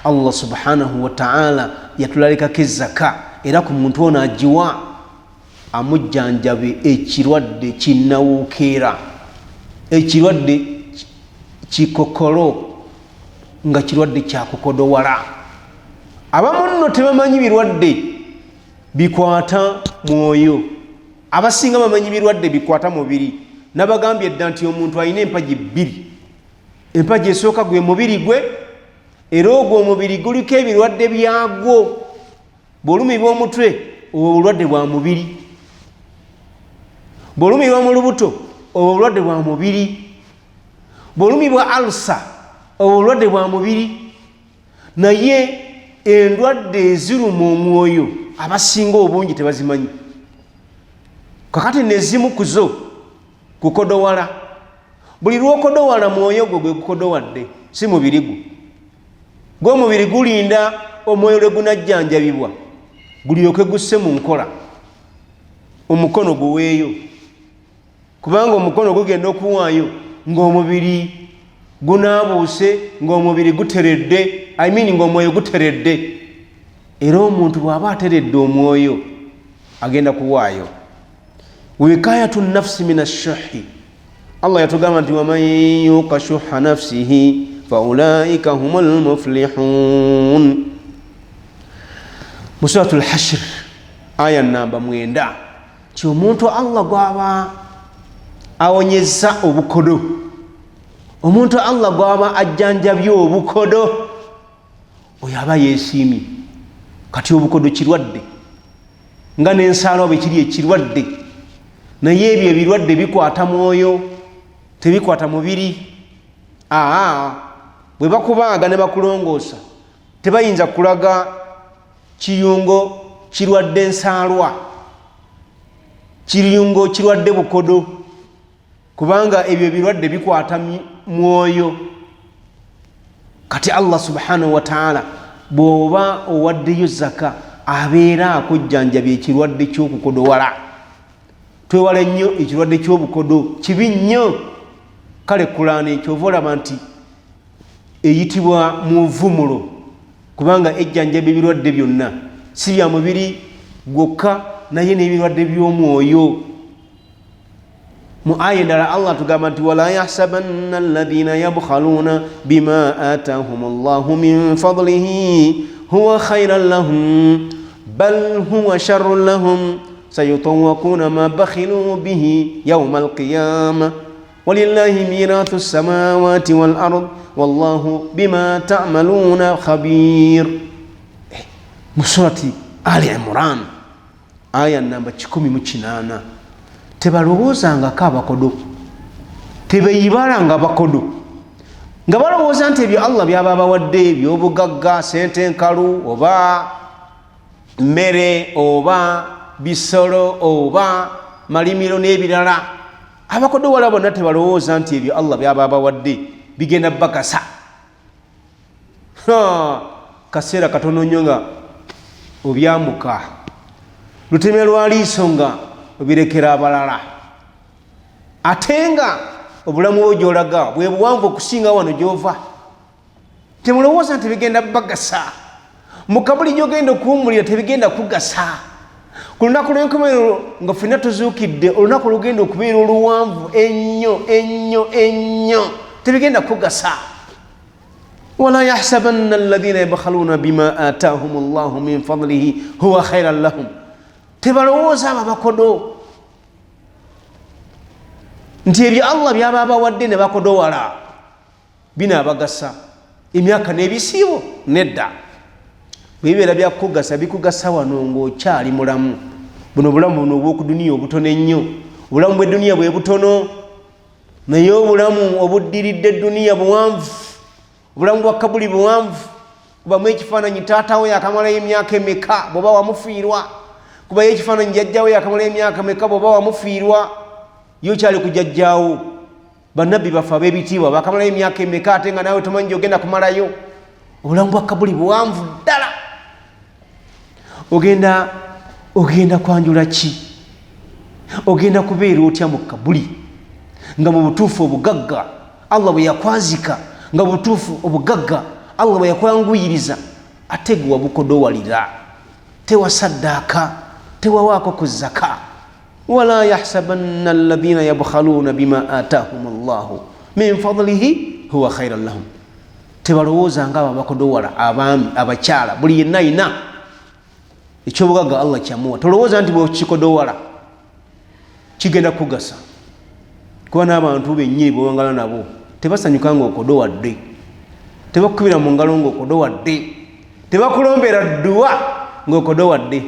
Allah subhanahu wataala yatulalikako ezaka era ku muntu ono agiwa amujjanjabe ekirwadde kinnawuukeera, ekirwadde kikokolo, nga kirwadde kyakukodowala. Abamu nno tebamanyi birwadde bikwata mwoyo, abasinga bamanyi birwadde bikwata mubiri. Nabagambye dda nti omuntu alina empagi bbiri. Empagi esooka gwe mubiri gwe, era ogwo omubiri guliko ebirwadde byagwo. Bw'olumibwa omutwe, obwo obulwadde bwa mubiri. Bw'olumibwa mu lubuto, obwo obulwadde bwa mubiri. Bw'olumibwa alsa, obwo obulwadde bwa mubiri. Naye endwadde eziruma omwoyo abasinga obungi tebazimanyi. Kakati nezimu kuzo kukodowala. Buli lwokodowala, mwoyo gwo gwe gukodowadde, si mubiri gwo. Gw'omubiri gulinda omwoyo lwe gunajjanjabibwa gulyoke gusse mu nkola omukono guweeyo, kubanga omukono gugenda okuwaayo ng'omubiri gunaabuuse, ng'omubiri guteredde, I mean ng'omwoyo guteredde. Era omuntu bw'aba ateredde omwoyo agenda kuwaayo. Wikayatu nafsi min ashuhi, Allah yatugamba nti waman yuka shuha nafsihi faulaika hum lmuflihun, mu suratu lhashr aya namba 9, nti omuntu Allah gwaba awonyeza obukodo, omuntu Allah gwaba ajjanjabye obukodo, oyo aba yesiimye. Kati obukodo kirwadde nga n'ensaalwa bwe kiri ekirwadde, naye ebyo ebirwadde bikwata mwoyo, tebikwata mubiri. Aa, bwe bakubaaga ne bakulongoosa, tebayinza kulaga kiyungo kirwadde nsaalwa, kiyungo kirwadde bukodo, kubanga ebyo ebirwadde bikwata mwoyo. Kati Allah subhanahu wataala bw'oba owaddeyo zaka, abeera akujjanjabya ekirwadde ky'okukodowala. Twewala nnyo ekirwadde ky'obukodo, kibi nnyo. Kale kulaani kyova olaba nti eyitibwa muvumulo, kubanga ejjanjaba ebirwadde byonna, si bya mubiri gwokka naye n'ebirwadde by'omwoyo. Mu aya endala Allah tugamba nti wala yahsabanna alladhina yabkhaluna bima atahum llahu min fadlihi huwa khairan lahum, bal huwa sharrun lahum, sayutawakuna ma bakhilu bihi yauma alqiyama, walillahi mirathu samawati wal ard, wallahu bima tamaluna khabir. Mu surati Ali Imran aya namba 108, tebalowoozangako abakodo, tebeyibalanga bakodo nga balowooza nti ebyo Allah byaba abawadde ebyobugagga, sente enkalu oba mmere oba bisolo oba malimiro n'ebirala. Abakodo wala bonna tebalowooza nti ebyo Allah byaba abawadde bigenda bakasa. Kaseera katono nnyo nga obyamuka, luteme lwa liiso nga obirekera abalala, ate nga obulamu bwo gyolaga bwe buwanvu okusinga wano gyova. Temulowooza nti bigenda bagasa mukabuli gyogenda okuwumulira, tebigenda kugasa ku lunaku lw'enkomerero nga ffenna tuzuukidde, olunaku olugenda okubeera oluwanvu ennyo ennyo ennyo, tebigenda kugasa. Wala yahsabanna alladhina yabkhaluna bima atahum llahu min fadlihi huwa khairan lahum, tebalowooza abo abakodo nti ebyo Allah byaba abawadde ne bakodowala binaabagasa emyaka n'ebisiibo. Nedda, bwe bibeera byakukugasa, bikugasa wano ng'okyali mulamu. Buno obulamu buno obwokuduniya obutono ennyo, obulamu bw'edduniya bwe butono, naye obulamu obuddiridde edduniya buwanvu, obulamu bwa kabuli buwanvu. Kubamu ekifaananyi taatawo yakamalayo emyaka emeka bw'oba wamufiirwa, kubayo ekifaananyi jjajjawo yakamalayo emyaka meka bw'oba wamufiirwa, ye okyali ku jjajjaawo. Bannabbi baffe ab'ebitiibwa bakamalayo emyaka emeka, ate nga naawe tomanyi gyogenda kumalayo. Obulamu bwa kabuli buwanvu ddala. Ogenda ogenda kwanjula ki? Ogenda kubeera otya mu kabuli nga mu butuufu obugagga Allah bwe yakwazika, nga mu butuufu obugagga Allah bwe yakwanguyiriza, ate gwe wabukodowalira, tewasaddaaka, tewawaako ku zaka. Wala yahsabanna alladhina yabkhaluuna bima atahum llahu min fadlihi huwa khairan lahum. Tebalowooza nga abo abakodowala, abaami, abakyala, buli yenna ayina ekyobugagga Allah kyamuwa, tolowooza nti bwekikodowala kigenda kukugasa, kuba n'abantu bennyini bwewangala nabo tebasanyuka nga okodowadde, tebakukubira mu ngalo nga okodowadde, tebakulombera dduwa nga okodowadde.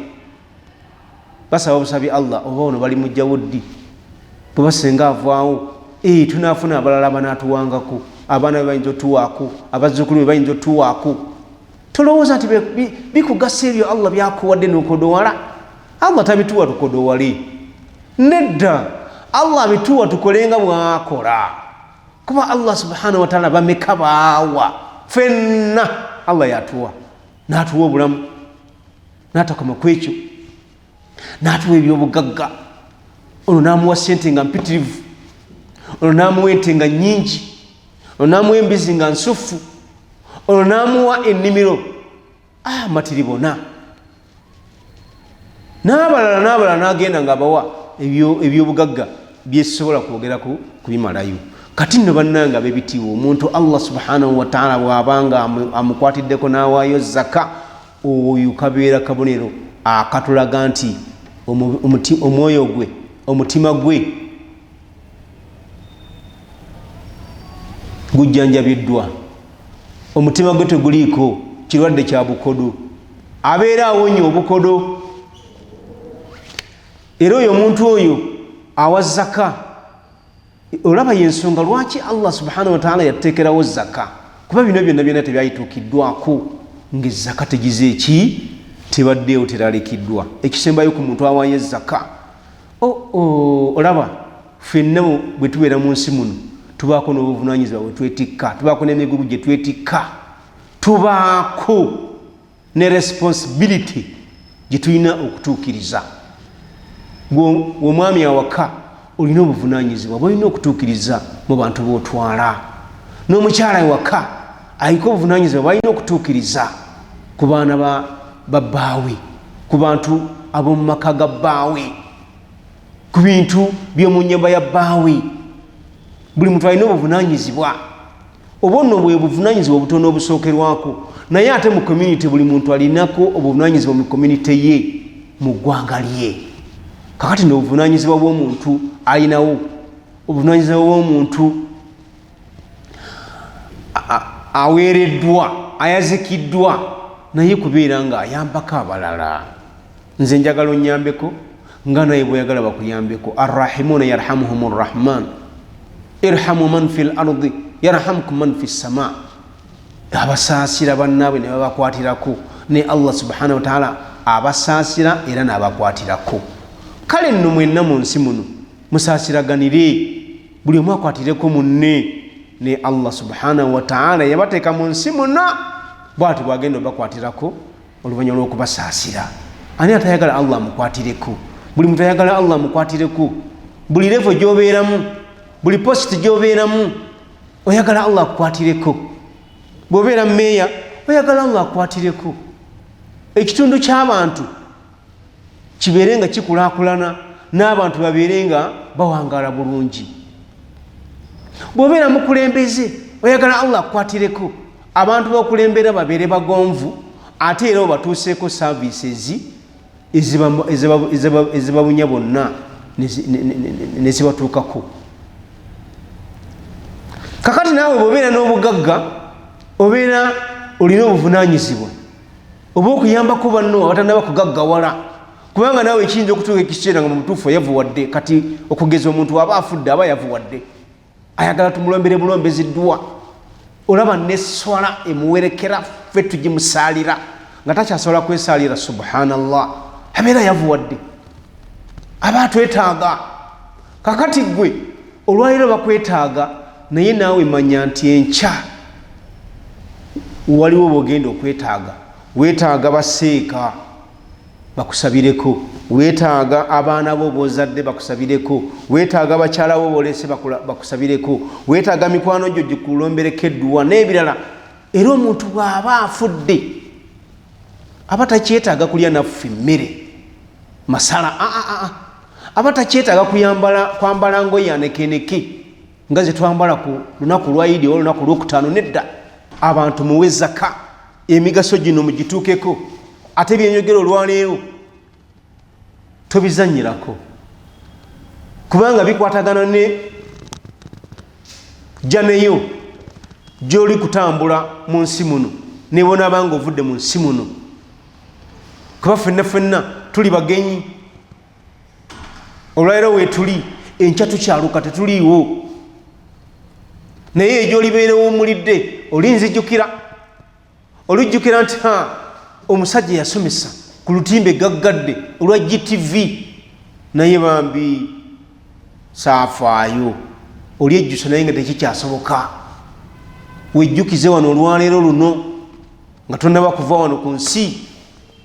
Basaba busabi Allah oba ono bali mujjawo ddi, bweba senga avaawo, tunafuna abalala abanatuwangako, abaana be bayinza otuwaako, abazzukulu be bayinza otuwaako. Tolowooza nti bikugasa ebyo Allah byakuwadde nokodowala. Allah tabituwa tukodowale, nedda. Allah abituwa tukole nga bwakola, kuba Allah subhanahu wataala bameka baawa fenna. Allah yatuwa, natuwa obulamu, natakoma ku ekyo, natuwa ebyobugagga. Ono namuwa sente nga mpitirivu, ono namuwa ente nga nyingi, ono namuwa embizi nga nsufu, ono namuwa ennimiro matiribona, n'abalala n'abalala, n'agenda nga abawa ebyobugagga byesobola kwogeraku kubimalayo. Kati nno bannange ab'ebitiibwa, omuntu Allah subhanahu wataala bw'abanga amukwatiddeko n'awaayo zaka, oyo kabeera kabonero akatulaga nti omwoyo gwe, omutima gwe gujjanjabiddwa, omutima gwe teguliiko kirwadde kya bukodo, abeera awonye obukodo. Era oyo omuntu oyo awa zaka, olaba yensonga lwaki Allah subhanahu wataala yatuteekerawo zaka, kuba bino byonna byonna tebyayituukiddwako ngaezaka tegize eki tebaddeewo, teralikiddwa. Ekisembayo ku muntu awayo ezaka, olaba ffenna bwe tubeera mu nsi muno tubaako n'obuvunanyizibwa bwe twetikka, tubaako n'emigugu gye twetikka, tubaako ne responsibility gye tulina okutuukiriza. Omwami awaka olina obuvunanyizibwa bwolina okutuukiriza mu bantu b'otwala, n'omukyala ewaka aliko obuvunanyizibwa bwalina okutuukiriza ku baana ba bbaawe, ku bantu ab'omu maka ga bbaawe, ku bintu by'omu nnyumba ya bbaawe. Buli muntu alina obuvunanyizibwa oba nno bwe buvunanyizibwa obutono obusookerwako, naye ate mu community buli muntu alinako obuvunanyizibwa mu community ye, mu ggwanga lye. Kakati no obuvunanyizibwa bw'omuntu alinawo, obuvunanyizibwa bw'omuntu aweereddwa, ayazikiddwa, naye kubeera nga ayambako abalala. Nze njagala onyambeko nga naye bweyagala bakuyambeko. Arrahimuna yarhamuhum rrahman, irhamu man fi lardi yarhamkum man fi ssama. Abasaasira bannaabwe ne babakwatirako, ne Allah subhanahu wataala abasaasira era n'abakwatirako. Kale nno mwenna mu nsi muno musaasiraganire, buli omu akwatireko munne, ne Allah subhanahu wataala yabateeka mu nsi muno bwati bwagenda obakwatirako oluvannyuma lw'okubasaasira. Ani atayagala Allah amukwatireko? Buli muntu ayagala Allah amukwatireko. Buli levo gyobeeramu, buli positi gyobeeramu, oyagala Allah akukwatireko. Bw'obeera meeya oyagala Allah akukwatireko. Ekitundu ky'abantu kibeere nga kikulaakulana, n'abantu babeere nga bawangaala bulungi. Bw'obeera mukulembeze oyagala Allah akukwatireko, abantu bakulembera babeere bagonvu, ate era obatuuseeko services ezibabunya bonna nezibatuukako. Kakati naawe bw'obeera n'obugagga, obeera olina obuvunanyizibwa oba okuyambako banno abatanaba kugaggawala, kubanga naawe ekiyinza okutuuka ekiseera nga mu butuufu yavuwadde. Kati okugeza omuntu aba afudde aba yavuwadde, ayagala tumulombere bulombezi ddwa, olaba neswala emuwerekera ffe tugimusaalira nga takyasobola kwesaalira. Subhanallah, abeera yavuwadde, aba atwetaaga. Kakati gwe olwaliro bakwetaaga, naye naawe manya nti enkya Waliwo bwogenda okwetaaga, weetaaga baseeka bakusabireko, weetaaga abaana bo bozadde bakusabireko, weetaaga bakyala bo bolese bakusabireko, weetaaga mikwano gyo gikulombereko edduwa n'ebirala. Era omuntu bw'aba afudde aba takyetaaga kulya naffe mmere masala, aba takyetaaga kwambala ngoye anekeneke nga zetwambala ku lunaku lwa idi oba olunaku lwokutaano. Nedda, abantu muwe zaka, emigaso gino mugituukeko. Ate byenyogera olwaleero tobizanyirako, kubanga bikwatagana ne janeyo gyoli kutambula mu nsi muno, nebonabanga ovudde mu nsi muno, kuba fenna fenna tuli bagenyi. Olwaleero wetuli, enkya tukyaluka, tetuliiwo. Naye egyolibeera owumulidde olinzijukira, olujjukira nti ha, omusajja yasomesa ku lutimbe gaggadde olwa GTV, naye bambi saafaayo. Olyejjusa naye nga tekikyasoboka. Wejjukize wano olwaleero luno nga tonaba kuva wano ku nsi.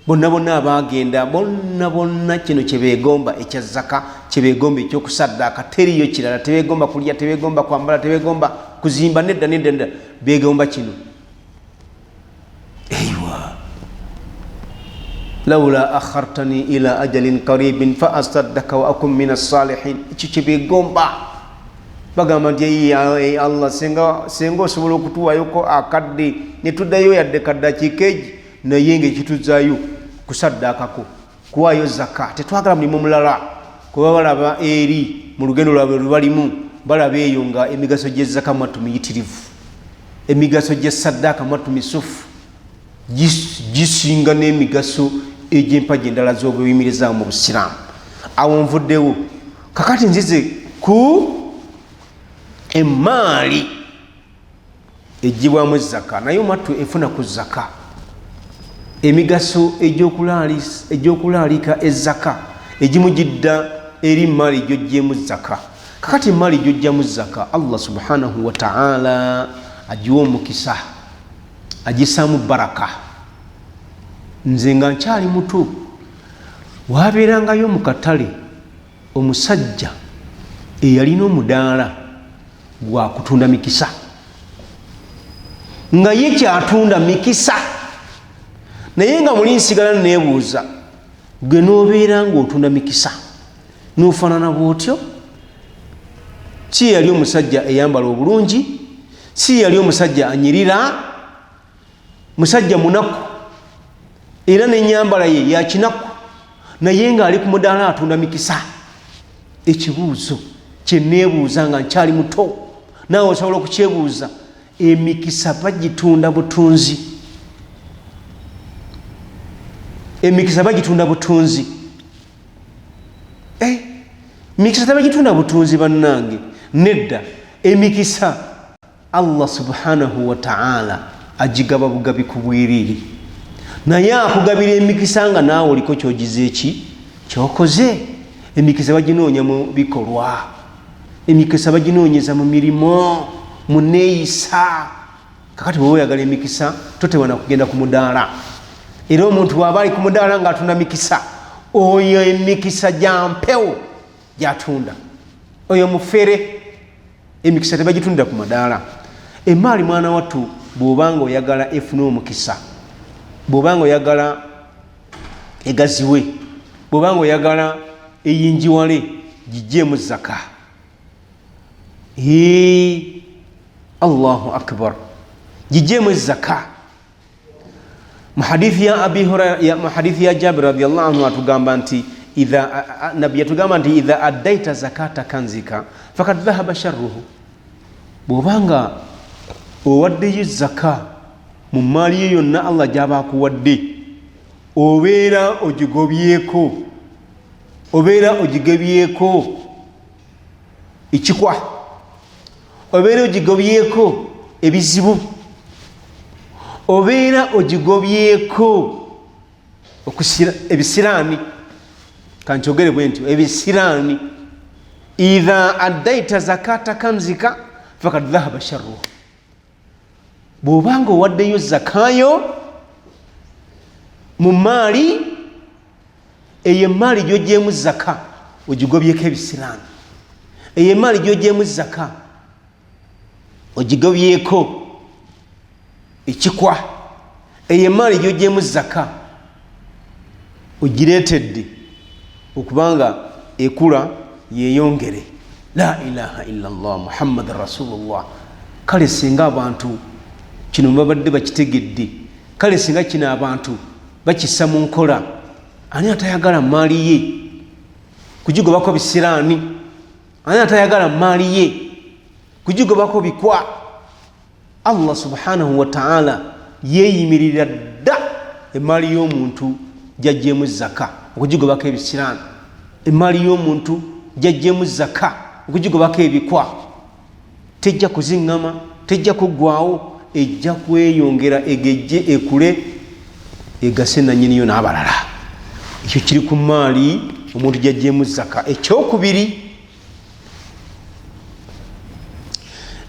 Bonna bonna abagenda, bonna bonna kino kyebegomba ekya zaka, kyebegomba ekyokusaddaaka, teriyo kirala. Tebegomba kulya, tebegomba kwambala, tebegomba kuzimba, nedda nedda nedda, begomba kino. Eiwa, laula akhartani ila ajalin qaribin fa asaddaka wa akun min assalihin. Ekyo kyebegomba. Bagamba nti Allah, senga osobola okutuwayoko akadde netuddayo yadde kaddakiika egi, naye nga ekituzaayo kusaddaakako, kuwaayo zaka, tetwagala mulimu mulala. Kuba balaba eri mu lugendo lwabwe lwebalimu, balaba eyo nga emigaso gyezaka mwattu miyitirivu, emigaso gyesaddaaka mwattu misufu, gisinga n'emigaso egy'empagi endala z'obuyimirizaawo mu busiraamu. Awo nvuddewo, kakati nzize ku emaali ejjibwamu zaka. Naye omwattu efuna ku zaka emigaso egyokulaalika ezaka egimu gidda eri maali gyojjemu zaka. Kakati maali gyojjamu zaka, Allah subhanahu wataala agiwa omukisa, agisaamu baraka. Nze nga nkyali muto, wabeerangayo mu katale omusajja eyalina omudaala gwa kutunda mikisa, nga ye kyatunda mikisa. Naye nga muli nsigala nebuuza, gwe nobeera ngaotunda mikisa nofaanana bwotyo? Si yali omusajja eyambala obulungi, si yali omusajja anyirira, musajja munaku, era nenyambala ye yakinaku, naye ngaali ku mudaala atunda mikisa. Ekibuuzo kyeneebuuza nga nkyali muto, naawe osobola okukyebuuza, emikisa bagitunda butunzi? Emikisa bagitunda butunzi? Mikisa tebagitunda butunzi bannange, nedda. Emikisa Allah subhanahu wataala agigaba bugabi ku bwerere, naye akugabira emikisa nga naawe oliko kyogize eki kyokoze. Emikisa baginoonya mu bikolwa, emikisa baginoonyeza mu mirimu, mu neeyisa. Kakati bweoba oyagala emikisa, totewana kugenda ku mudaala. Era omuntu bwaba ali ku mudaala ngaatunda mikisa, oyo emikisa gya mpewo gyatunda, oyo mufere. Emikisa tebagitundira ku madaala. Emaali mwana wattu, bwobanga oyagala efune omukisa, bwobanga oyagala egaziwe, bwobanga oyagala eyinjiwale, gijjeemu zaka. Allahu akbar, gijjeemu ezaka. Mu hadithi ya Abi Huraira, mu hadithi ya Jabir radiyallahu anhu, atugamba nti nabbi yatugamba nti idha addaita zakata kanzika fakad dhahaba sharruhu. Bw'obanga owaddeyo zaka mu maali yo yonna Allah gy'aba akuwadde, obeera ogigobyeko, obeera ogigobyeko ekikwa, obeera ogigobyeko ebizibu, obeera ogigobyeko ebisiraani. Kankyogere bwe ntyo, ebisiraani. Idha addaita zakata kanzika fakad dhahaba sharruhu. Bw'obanga owaddeyo zakayo mu maali eyo, emaali gyogyemu zaka ogigobyeko ebisiraani. Eyo emaali gyogyemu zaka ogigobyeko ekikwa. Eyo emaali gyogyemu zaka ogireetedde okubanga ekula yeyongere. La ilaha illa llah Muhammadan rasulullah. Kale singa abantu kino babadde bakitegedde, kale singa kino abantu bakissa mu nkola. Ani atayagala maali ye kugigobako bisiraani? Ani atayagala maali ye kugigobako bikwa? Allah subhanahu wataala yeeyimirira dda emaali y'omuntu gyajjemu zaka okugigobako ebisiraani, emaali y'omuntu gyajjemu zaka okugigobako ebikwa. Tejja kuziŋŋama, tejja kuggwawo, ejja kweyongera, egejje, ekule, egase nanyiniyo n'abalala. Ekyo kiri ku maali omuntu gyajjemu zaka. Ekyokubiri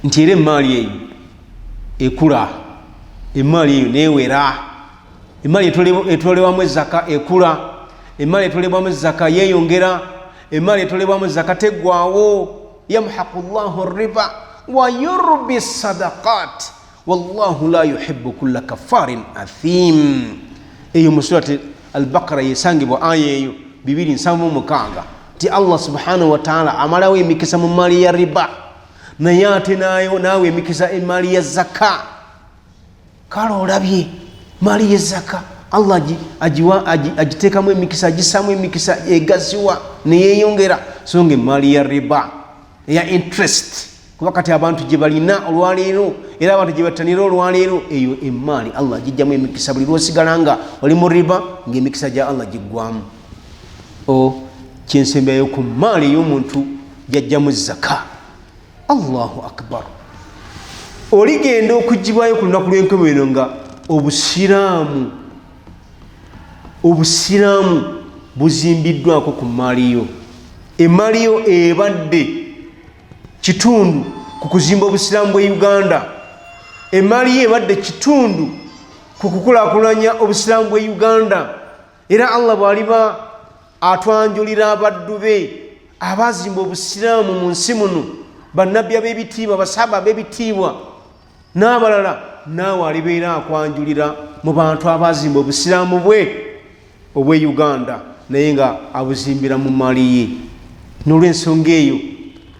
nti era emaali eyo ekula, emaali eyo newera, emaali etolebwamu ezaka ekula, emaali etolebwamu ezaka yeyongera, emaali etolebwamu ezaka teggwawo. Yamhaqu llahu riba wa yurbi sadaqat wallahu la yuhibu kulla kafarin athim. Eyo mu Surati Albaqara yesangibwa aya eyo 276, nti Allah subhanahu wataala amalawo emikisa mu maali ya riba, naye ate naawe emikisa emaali ya zaka. Kale olabye maali yezaka, Allah agiteekamu emikisa, agisaamu emikisa, egaziwa neyeyongera. So nga emaali ya riba, eya interest, kuba kati abantu gye balina olwaleero, era abantu gye battanira olwaleero, eyo emaali Allah agijjamu emikisa. Buli lwosigala nga oli mu riba, ngaemikisa gya Allah giggwamu. O kyensembyayo ku maali ey'omuntu gyajjamu zaka, Allahu akbar, oligenda okugibwayo ku lunaku lw'enkomerero nga obusiraamu buzimbiddwako ku maali yo. Emaali yo ebadde kitundu ku kuzimba obusiraamu bwe Uganda. Emaali yo ebadde kitundu ku kukulakulanya obusiraamu bwe Uganda. Era Allah bw'aliba atwanjulira abaddu be abazimba obusiraamu mu nsi muno, bannabbi ab'ebitiibwa, basahaba ab'ebitiibwa n'abalala, naawe alibeera akwanjulira mu bantu abazimba obusiraamu bwe obwe Uganda, naye nga abuzimbira mu maali ye. N'olwensonga eyo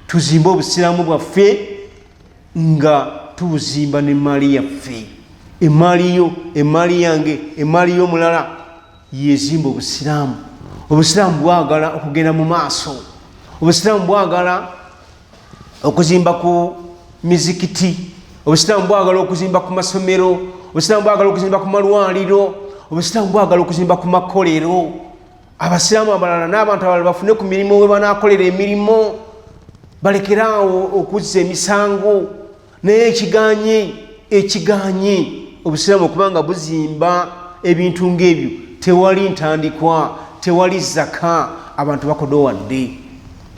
tuzimbe obusiraamu bwaffe nga tubuzimba n'emaali yaffe. Emaali yo, emaali yange, emaali y'omulala yezimba obusiraamu. Obusiraamu bwagala okugenda mu maaso, obusiraamu bwagala okuzimba ku mizikiti, obusiraamu bwagala okuzimba ku masomero, obusiraamu bwagala okuzimba ku malwaliro, obusiraamu bwagala okuzimba ku makolero. Abasiraamu abalala n'abantu abalala bafune ku mirimu we banakolera emirimu, balekeraawo okuzza emisango. Naye ekiganye obusiraamu okuba nga buzimba ebintu ng'ebyo, tewali ntandikwa, tewali zaka, abantu bakodowadde.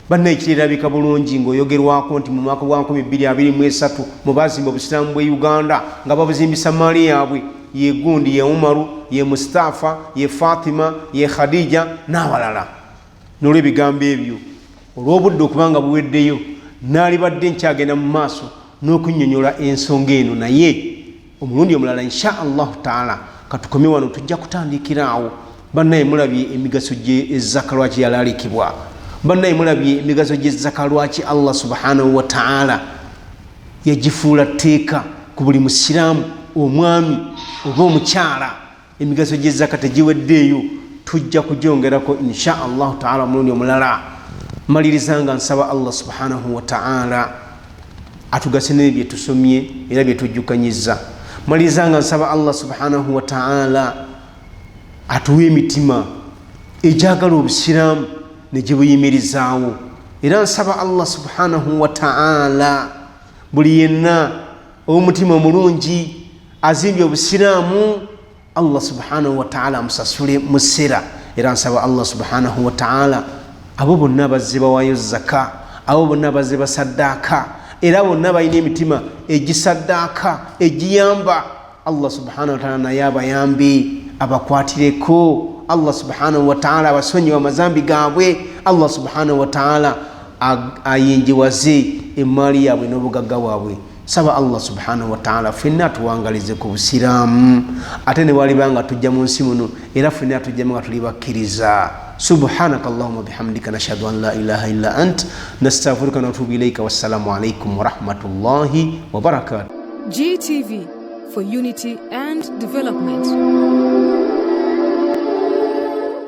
Bannaye, kirerabika bulungi ng'oyogerwako nti mu mwaka gwa 2023 mu bazimba obusiraamu bwe Uganda nga babuzimbisa maali yaabwe ye gundi, ye Umaru, ye Mustafa, ye Fatima, ye Khadija n'abalala. N'olwebigambo ebyo, olw'obudde okubanga buweddeyo, naalibadde nkyagenda mu maaso n'okunnyonnyola ensonga eno, naye omulundi omulala insha Allahu taala. Katukome wano, tujja kutandikira awo. Bannaye, mulabye emigaso gy'ezaka lwaki yalaalikibwa. Bannaye, mulabye emigaso gy'ezaka lwaki Allah subhanahu wataala yagifuula tteeka ku buli musiraamu, omwami oba omukyala. Emigaso gy'ezaka tegiweddeeyo, tujja kugyongerako insha Allahu taala omulundi omulala. Maliriza nga nsaba Allah subhanahu wataala atugase naye byetusomye era byetujjukanyiza. Maliriza nga nsaba Allah subhanahu wataala atuwe emitima egyagala obusiraamu negibuyimirizaawo. Era nsaba Allah subhanahu wataala buli yenna ow'omutima omulungi azimbye obusiraamu, Allah subhanahu wataala amusasule musera. Era nsaba Allah subhanahu wataala abo bonna abazze bawayo zaka, abo bonna abazze basaddaaka, Era bonna balina emitima egisaddaaka, egiyamba. Allah subhanahu wataala naye abayambe, abakwatireko. Allah subhanahu wataala abasonyiwe amazambi gaabwe. Allah subhanahu wataala ayinjiwaze emaali yaabwe n'obugagga bwabwe. Saba Allah subhanahu wataala fenna atuwangalize ku busiraamu, ate ne waliba nga tujja mu nsi muno, era fenna atujjamu nga tuli bakkiriza. Subhanaka allahuma bihamdika, nashhadu an la ilaha illa ant, nastaghfiruka natubu ilaika. Wassalamu alaikum warahmatullahi wabarakatu. GTV for unity and development.